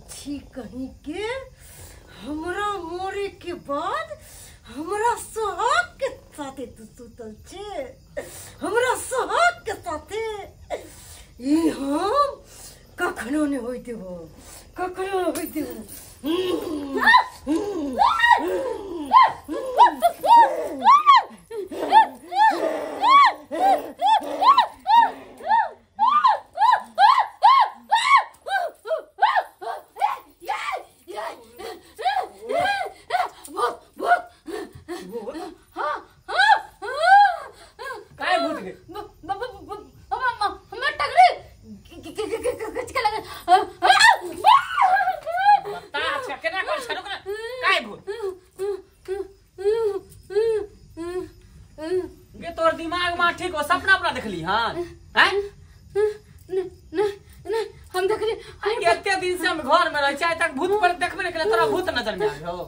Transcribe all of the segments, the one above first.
छी कहीं के हमरा मरे के बाद हमरा सोहाग के साथे तू सुतल छे, हमरा सोहाग के साथे। ई हम कखनो नहीं होई देबो, कखनो नहीं होई देबो। ठीक हो सपना अपना देखली? हां हैं न न न हम देखली एते दिन से हम घर में रह छै तक भूत पर देखबे नै केले, तोरा भूत नजर में आबे हो।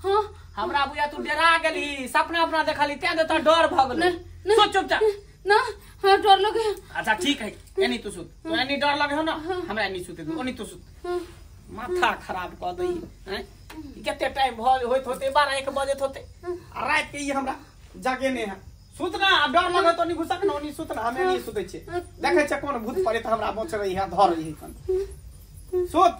हां हमरा बुझा तू डरा गेली, सपना अपना देखली तें तो तोरा डर भ गेलो। सुत चुपचाप ना। हां डर लगे। अच्छा ठीक है, एनी तू सुत, तो एनी डर लगे हो ना, हमरा एनी सुते दे, ओनी तू सुत। माथा खराब क दई हैं। कते टाइम भ होइत होते 12-1 बजत होते आ रात के ई हमरा जागे नै है। सुतना अब डर लगे तो नहीं घुसा के नहीं सुतना, हमें नहीं सुते छे। देखे छे कोन भूत पड़े त हमरा मोच रही है धर रही कन। सुत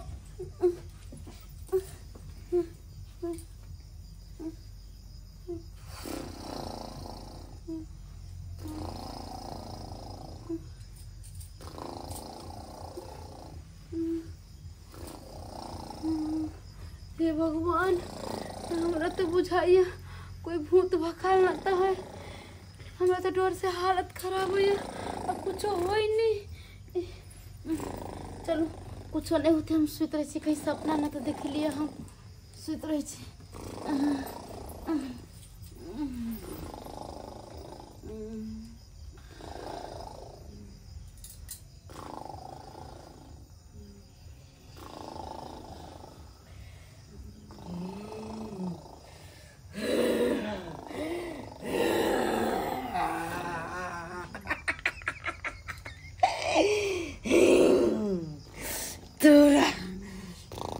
हे भगवान, हमरा तो बुझाइया कोई भूत भखाल आता है। हमरा तो डर से हालत खराब हुई, अब कुछ हो ही नहीं। चलो कुछ नहीं होते, हम सुत रहे छी, कहीं सपना ना तो देख लिया, हम सुत रहे छी।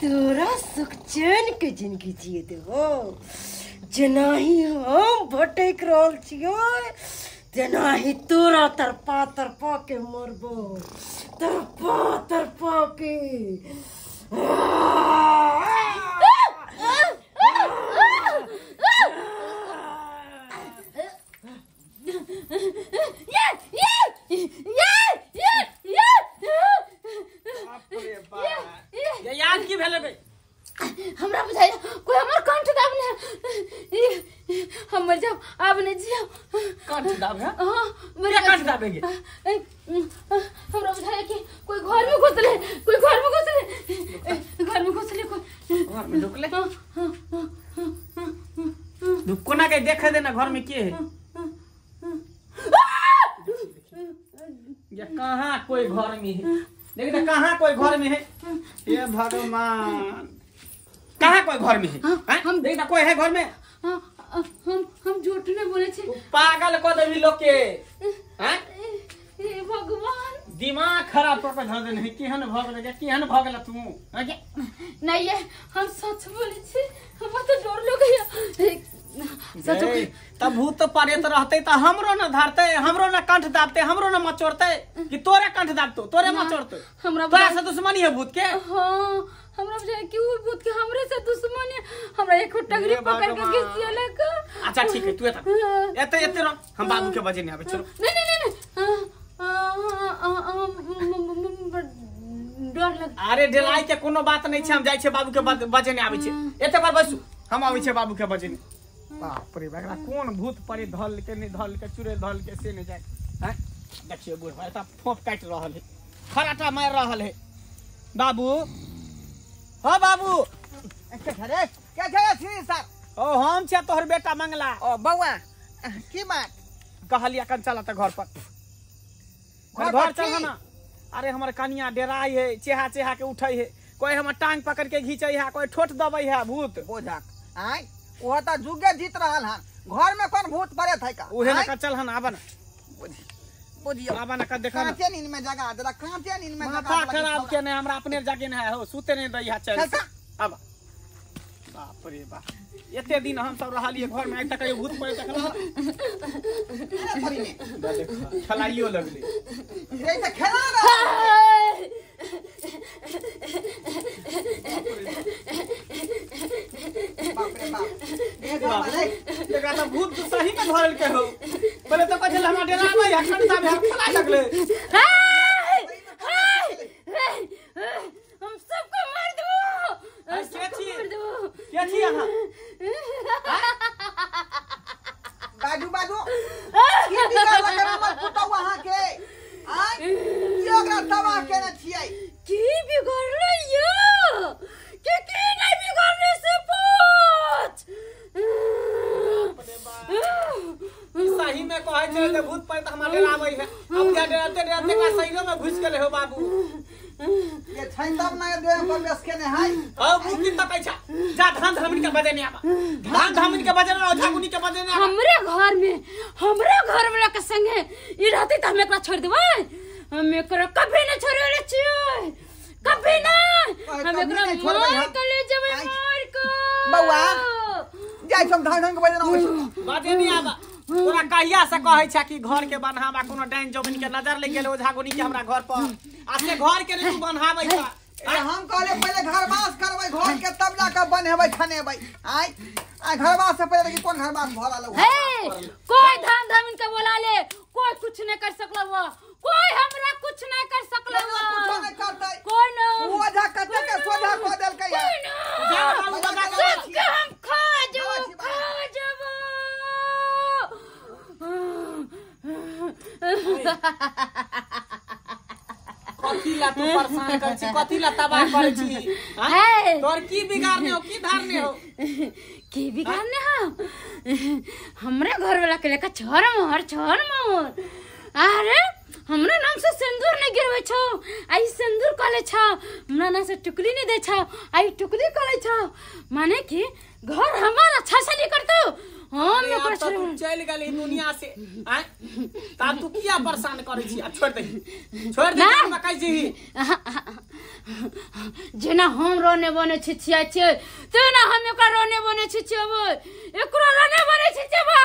तोरा सुख चैन के जिंदगी जिए देबो। जेनाही हम भटक रहल छियो तेनाही तोरा तरपा तरपा के मरबो, तरपा तरपा के। ये याद की भेल बे? हमरा बुझाइया कोई हमर कंठ दाब ने, हम मर जाब, आब नहीं जियब। कंठ दाब है? हां मेरा कंठ दाबेंगे। हमरा बुझाइया कि कोई घर में घुसले, कोई घर में घुसले, घर में घुसले, कोई घर में ढुकले। हां हां कोना के देखे देना घर में के है। ये कहां कोई घर में है? देख तो कहां कोई घर में है। हे भगवान, कहां कोई घर में है? हम देख कोई है घर में? हम झूठ नहीं बोले छे। पागल क देबी लोग के। हैं हे भगवान, दिमाग खराब क के धर देने है। केहन भ गेल, केहन भ गेल तू? नहीं ये हम सच बोले छे, हमरा तो डर लगैया सच। तब भूत प्रेत रहते त हमरो न धरते, हमरो न कंठ दाबते, हमरो न मचोड़ते कि तोरे कंठ दाबतो, तोरे मचोड़ते। हमरा तोरा से दुश्मनी है भूत के। हां हमरा बुझाय कि उ भूत के हमरे से दुश्मनी है। हमरा एक टगरी पकड़ के घिसियलक। अच्छा ठीक है, तू एत एते एते रह, हम बाबू के बजे नहीं आबे। चलो नहीं नहीं नहीं, डर लग। अरे डराई के कोनो बात नहीं छै, हम जाय छै बाबू के बजे नहीं आबे छै। एते पर बैसू, हम आबै छै बाबू के बजे नहीं। बाप रे बाप, कोन भूत परे धल के नहीं धल के चुड़ैल धल के से नहीं जाए। हैं देखियो बूढ़ एता फोप काटि रहल है, खराटा मार रहल है। बाबू, हां बाबू, अरे क्या छै छी सर? ओ हम छै तोहर बेटा मंगला। ओ बौआ की बात? कहलिया कन चल त घर पर, घर चल ना। अरे हमर कनिया डेराई है, चेहा चेहा के उठै है, कोई हमर टांग पकड़ के घींचै है, कोई ठोट दबै है भूत। बोझक आय वो तो जुगे जीत रहल हन, घर में कौन भूत पड़े है का? उहे ना चल हन, आबन। बुझियो बाबा ना देखा ना कांचे नींद में जगा देला, कांचे नींद में जगा माथा खराब के नहीं हमरा अपने जागे नहीं हो, सुते नहीं दैया चल। अब बाप रे बाप, एते दिन हम सब रहलिए घर में, आइ तक कहियो भूत प्रेत देखला खेलाइयो लगले। ये त खेला ना बाप रे बाप, ए बाप एकरा त भूत सही में धरल के हो। पहले तो कहल हमरा डराबै है, खंडा में हम खेलाय लगले। हम सबको मार दो, के छी के छी अहाँ? बाजू बाजू की बिगाड़ लगे हमर पुतौ अहाँ के? आय की ओकरा तबाह केने छियै? की बिगड़ले यो? के की नहीं बिगड़ले से पूछ। सही में कहै छै जे भूत प्रेत हमरा डराबै है, अब क्या डराते डराते का शरीरो में घुस गेले हो बाबू। ये छै तब ना देह पर बेस केने है। हां मुकी तकै छ, जा धान धामिन के बजे ने आबा, धान धामिन के बजे ने ओझा गुनी के बजे ने आबा। हमरे घर में हमरे घर वाला के संगे ई रहते त हम एकरा छोड़ देबै? हम एकरा कभी न छोड़ले छियै, कभी ना। हम एकरा मार के ले जेबै, मार के। बौआ जाय हम धान धान के बजे ने बजे ने आबा। तोरा कहिया से कहै छ कि घर के बन्हाबा, कोनो डाइन जोगिन के नजर लग गेल ओझा गुनी के हमरा घर पर, आ से घर के नहीं तू बन्हाबै छ। हम कहले पहले घरवास करबै घर के, तब जाके बन्हेबै छनेबै। आय आ घरवास से पहले देखी कोन घरवास भरा लो। हे कोई धाम धामिन के बोला ले, कोई कुछ नहीं कर सकलो, वो कोई हमरा कुछ नहीं कर सकलो, वो कुछ नहीं करतै कोई न। ओझा कते के सोझा क देलकै है। सबके हम खा जेबो, खा जेबो। कथी ला तू परेशान कर छी, कथी ला तबाह कर छी? तोर की बिगाड़ने हो, की धारने हो? की बिगाड़ने हो? हमरे घर वाला के लेकर छोर मोहर छोर मोहर। अरे हमरा नाम से सिंदूर नहीं गिरवे छो, आई सिंदूर कले छो, हमरा नाम से टुकली नहीं दे छो, आई टुकली कले छो। माने कि घर हमार अच्छा से नहीं करतो। हम ओकरा छोड़ चल गेली दुनिया से। आय तब तू किया परेशान करै छी? अब छोड़ दे, छोड़ दे हम कहै छी। जेना हम रोने बने छी छिया छियै, तेना हम एकरा रोने बने छी छियबै, एकरा रोने बने छी छियबै।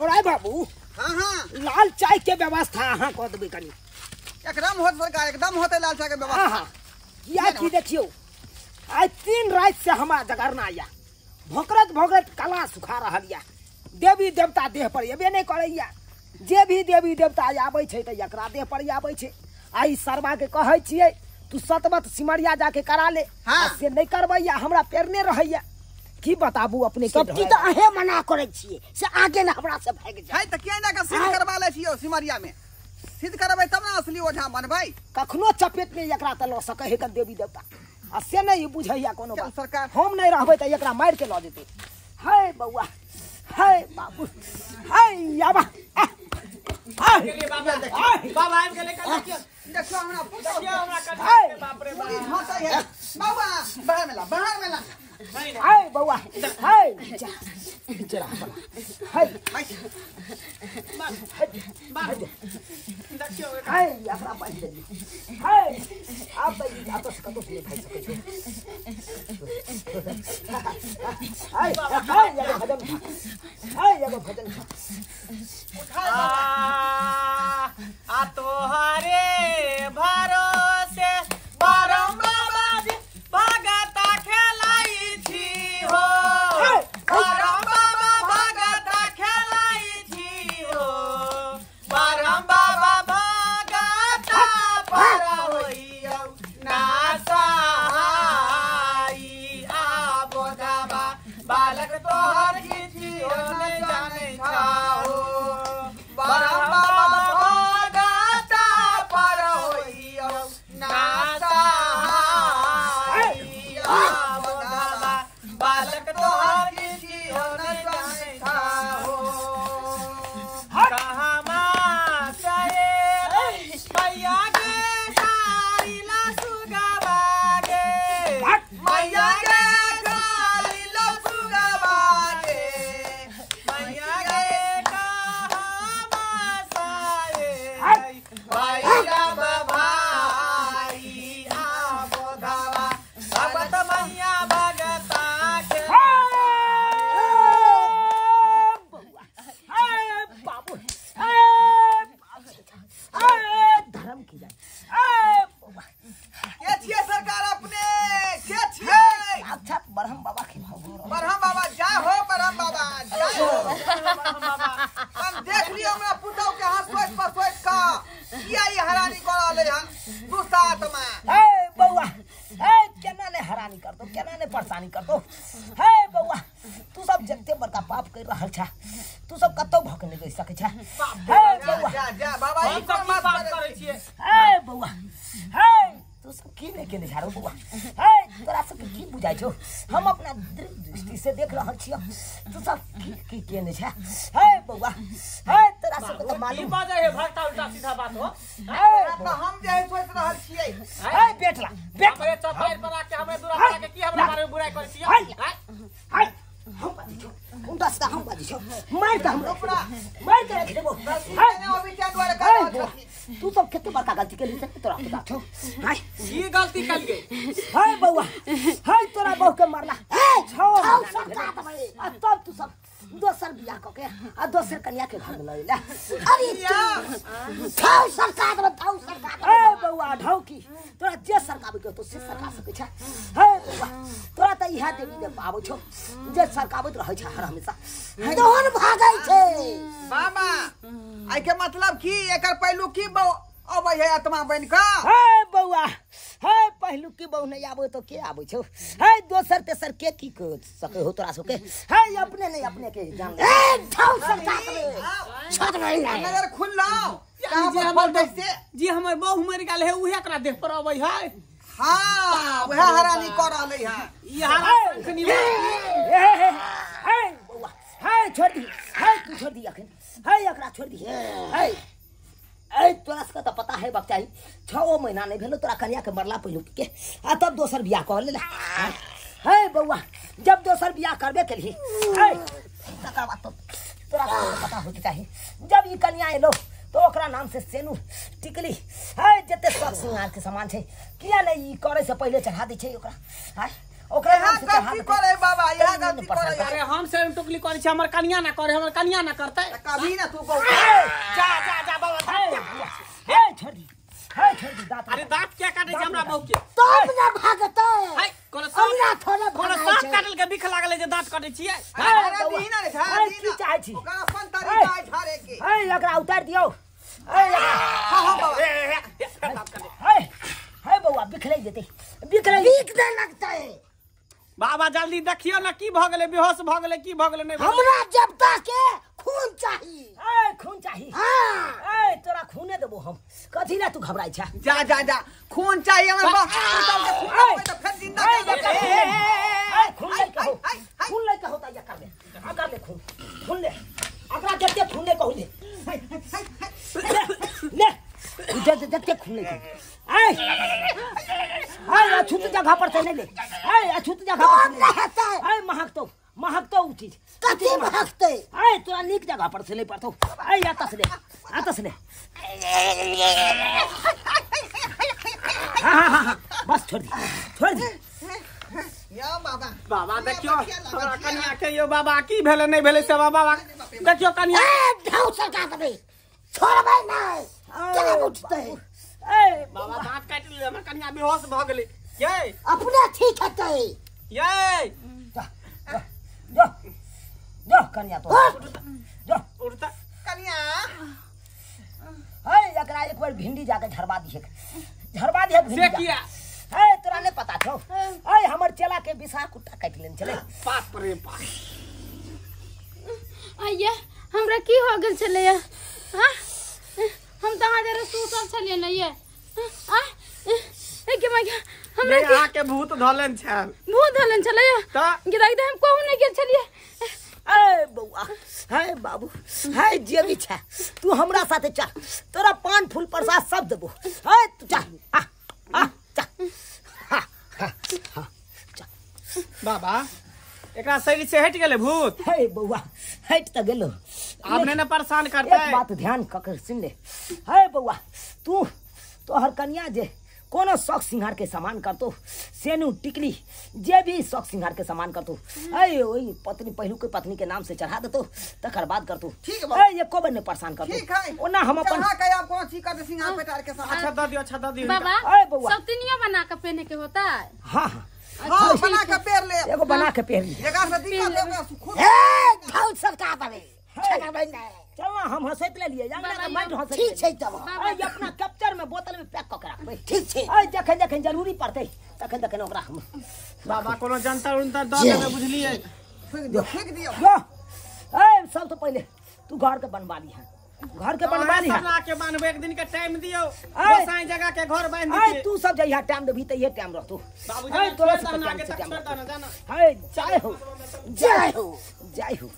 ओराय बाबू, हां हां लाल चाय के व्यवस्था अहाँ क देबै कनी। एकदम होत सरकार, एकदम होतै लाल चाय के व्यवस्था। हां किया की देखियौ, आइ 3 रात से हमरा जगरना या भोकरत भोकरत कला सुखा रहल या। देवी देवता देह पर एबे नहीं करैया, जे भी देवी देवता आबै छै तऽ एकरा देह पर आबै छै। आइ सरबा के कहै छियै तू सतमत सिमरिया जाके करा ले, हाँ। से नहीं करबैया, हमरा पेरने रहैया। की बताबू अपने के सब चीज तऽ अहे मना करै छियै, से आगे ना हमरा से भागि जाय। है तऽ किया ना के सिद्ध करबा लै छियौ सिमरिया में? सिद्ध करबै तब ना असली ओझा बनबै। कखनो चपेट में एकरा तऽ लऽ सकै है देवी देवता, आ से नहीं बुझैया कोनो बात। सरकार हम नहीं रहबै तऽ एकरा मारि के लऽ जेतै। है बौआ, है बाबू, है आबा। बाबा बाबा आबि गेलै, देखियौ देखियौ हमरा पुतौ, देखियौ हमरा कनिया। बाप रे बाप, झोंकै है। बौआ बाहर में ला, बाहर में ला। है बौआ, है जा जरा है बाबू देखियौ है एकरा बान्हि देलियै। है आब तऽ ई अतस कतौ नहि भागि सकै छै। है है एगो भजन, है एगो भजन। आ तोहरे भरोसे परम बाबा जी भगता खेलाई छी हो, परम बाबा भगता खेलाई छी हो, परम बाबा भगता पर होइयौ ना सहाई। आ बोधाबा बालक तोहर किछियो नै जानै छौ, परम बाबा भगता पर हैरानी करतो, केना ने परेशानी करतो। हे बौआ तू सब जते बड़का पाप कर रहल छा, तू सब कतौ भक नै गइ सकै छा। हे बौआ जा जा बाबा हम सब की बात करै छियै। हे बौआ हे तू सब की ने केने झाड़ो बौआ। हे तोरा सब की बुझाइ छौ, हम अपना दृष्टि से देख रहल छियौ तू सब की की केने छा। हे बौआ हे तोरा सब त मालूम की बाजै है भक्ता उल्टा सीधा बात हो। हे त हम जे है सोच रहल छियै। हे बेटला बेट हमरे चौपाई पर आके हमें दूरा पर आके की हमरा बारे में बुराई करै छियै। हे हम बाजै छौ उल्टा सीधा हम बाजै छौ, मार के हमरा उपरा मार के रख देबो। हे अभी क्या द्वारा कर रहल छी तू सब कते बड़का गलती केलही से तोरा पता छौ। हाय की गलती केलियै? हे बौआ हे तोरा बहू के मारला छौ सरका देबै आ तब तू सब दोसर बियाह क के आ दोसर कन्या के घर में लैला। अरे थाउ सरका देबै, थाउ सरका देबै। ए बौआ ढौकी तोरा जे सरकाबै के तो से सरका सकै छ। हे बौआ तोरा त इहा देवी देव आबै छौ जे सरकाबैत रहै छ हर हमेशा तोहन भागै छै। बाबा आई के मतलब की एकर पहलू की बौ अबै है आत्मा बन क? हे बौआ हे पहलू की बहु नहीं आबै तो के आबै छौ? हे दोसर तेसर के की कर सकै हो तोरा सबके? हे अपने नहीं अपने के जान ले। ए थाउ सरका देबै, छोड़ देबै। नजर खुललौ कहां पर बोलतै से जी हमर बहु मरि गेल है उहे एकरा देह पर अबै है। हां वह हरानी कर रहलै है ई हरा शंखनी। हे हे हे बौआ हे छोड़ दी, हे तू छोड़ दी अखन, हे एकरा छोड़ दी। हे ए तोरा सबके त पता है चाही 6 महीना नहीं भेलो तोरा कन्या के मरला पहिलु के आ तब दोसर बियाह कर लेला। हे बौआ जब दोसर बियाह करबे केलही हे तकर बाद तो तोरा पता होके चाही जब ई कन्या एलो तो ओकरा नाम से सेनू टिकली हे जते शौक श्रृंगार के सामान छै किया नहीं ई करे से पहिले चढ़ा दै छै ओकरा। हाय ओकरा नाम से चढ़ा गलती करे बाबा, यहां गलती करे। अरे हम से टुकली करे छै हमर कन्या ना करे, हमर कन्या ना करतै कभी ना तू कहू। जा जा जा बाबा हे छोड़ दी, हे छोड़ दी दांत। अरे दांत क्या काटे छै हमरा बहू के? तब ना भागतै। हाय कोनो सांप ना थोड़ा कोनो सांप काटल के बिख लागल जे दांत काटे छियै। अरे दी ना रे झाड़ दी की चाहै छी ओकरा अपन तरीका है झाड़े के। हे एकरा उतार दियौ। हे हां हां बाबा हे हे बौआ बिखलै जेतै, बिखलै बिख दे लगतै। बाबा जल्दी देखियो ना की भ गेलै, बेहोश भ गेलै की भ गेलै? नहीं हमरा जबता के खून चाही। ए खून चाही? हां ए तोरा खूने देबो हम, कथी ला तू घबराइ छा? जा जा जा खून चाहिए हमर बाप के खून त फिर जिंदा कर दे। ए खून ले कहो, खून ले कहो त या कर ले, आ कर ले खून, खून ले एकरा जते खून ले कहू ले ले जते जते खून ले। ए ए अछूत जगह पर से नहीं ले, ए अछूत जगह पर से नहीं। ए महकतो महकतो उ चीज कथी महकतै? ए तोरा नीक जगह पर से ले पड़तो। ए आता से ले, आता से ले। हां हां हां बस छोड़ दी, छोड़ दी। या बाबा बाबा देखियो हमरा कन्या के यो बाबा की भेलै नहीं भेलै से बाबा देखियो कन्या। ए ढाउ सरका देबै, छोड़बै नै, केना उठतै? ए बाबा दांत काटि लेलै हमर कन्या बेहोश भ गेलै। ये अपने ठीक हेतै। ये जा जा जा कन्या तो जा उठता कन्या। हे एकरा एक बार भिंडी जाके झरवा दिहे, झरवा दिहे भिंडी से किया? हे तोरा नहीं पता छौ? ए हमर चेला के बिसार कुत्ता काटि लेने छलै। बाप रे बाप। आइया हमरा की हो गेल छलैया? हां हम त अहाँ जरा सुतल छलियै ने ये। आ ए के my हमरा के अहाँ के भूत धलन छल, भूत धलन छलैया त गिराई दे हम कहू नहीं गेल छलियै। ए बौआ हे बाबू हे जे भी छै तू हमरा साथे चल, तोरा पान फूल प्रसाद सब देबो। हे तू चल आ आ चल। हां हां चल बाबा एकरा शरीर से हट गेलै भूत। हे बौआ हट त गेलो, आब नै ने परेशान करतै। एक बात ध्यान ककर सुन ले। हे बौआ तू तोहर कन्या जे कोनो शौक श्रृंगार के सामान करतो, सेनू टिकली जे भी शौक श्रृंगार के सामान करतो, ऐ ओई पत्नी पहलू के पत्नी के नाम से चढ़ा देतो, तकर बाद करतो। ठीक है, ऐ एको बेर नै परेशान करतो। ठीक है, ओना हम अपन चढ़ा के आप कोन चीज करते श्रृंगार पेटार के साथ। अच्छा the दियो, अच्छा the दियो बाबा। ऐ बौआ सौतिनियो बना के पहने के होता है? हां हां हां बना के पहन ले, एगो बना के पहन ले, जगह से दिक्कत होगा खुद। ए ढाउ सरका देबै, छोड़बै नै। चल ना हम हंसैत ले लिए जान ना माइंड हंसैत। ठीक छै तब ऐ अपना कैप्चर में बोतल में पैक क के राखबै। ठीक छै। ऐ जखन जखन जरूरी पड़तै तखन तखन ओकरा हम बाबा कोनो जंतर उंतर दऽ देबै बुझलियै। फेंक दियौ, फेंक दियौ। यो ए सब तो पहिले तू घर के बनवा ली है, घर के बनवा ली है। सब के बान्हबै, एक दिन के टाइम दियौ, गोसाई जगह के घर बान्हि दियै। तू सब जहिया टाइम देबही तहिये टाइम रहतौ। बाबू ए तोरा सब टाइम से टाइम है। जय हो, जय हो, जय हो।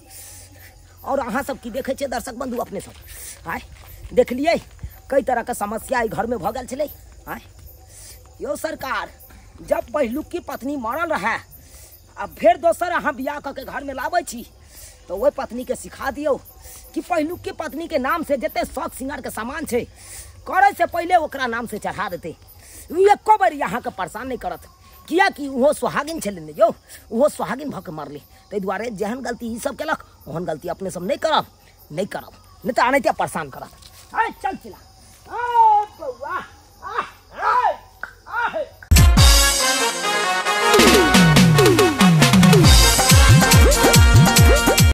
और अहाँ सब की देखै छियै दर्शक बंधु अपने सब आय देखलियै कई तरह के समस्या घर में भऽ गेल छलै। आय यो सरकार, जब पहिलुक की पत्नी मरल रहे आ फेर दोसर अहाँ बियाह कऽ के घर में लाबै छी तो वही पत्नी के सिखा दियौ कि पहिलुक की पत्नी के नाम से जते शौक श्रृंगार के सामान छै करे से पहले ओकरा नाम से चढ़ा देते, एको बेर अहाँके परेशान नहीं करत। कियाकि ओहो सोहागिन छलै ने यौ, ओहो सोहागिन भऽ के मरलै। ताहि दुआरे जेहन गलती ई सब केलक ओहन गलती अपने सब नहीं करब, नहीं करब, नहीं तऽ अनाहिते परेशान करत। चल चिला।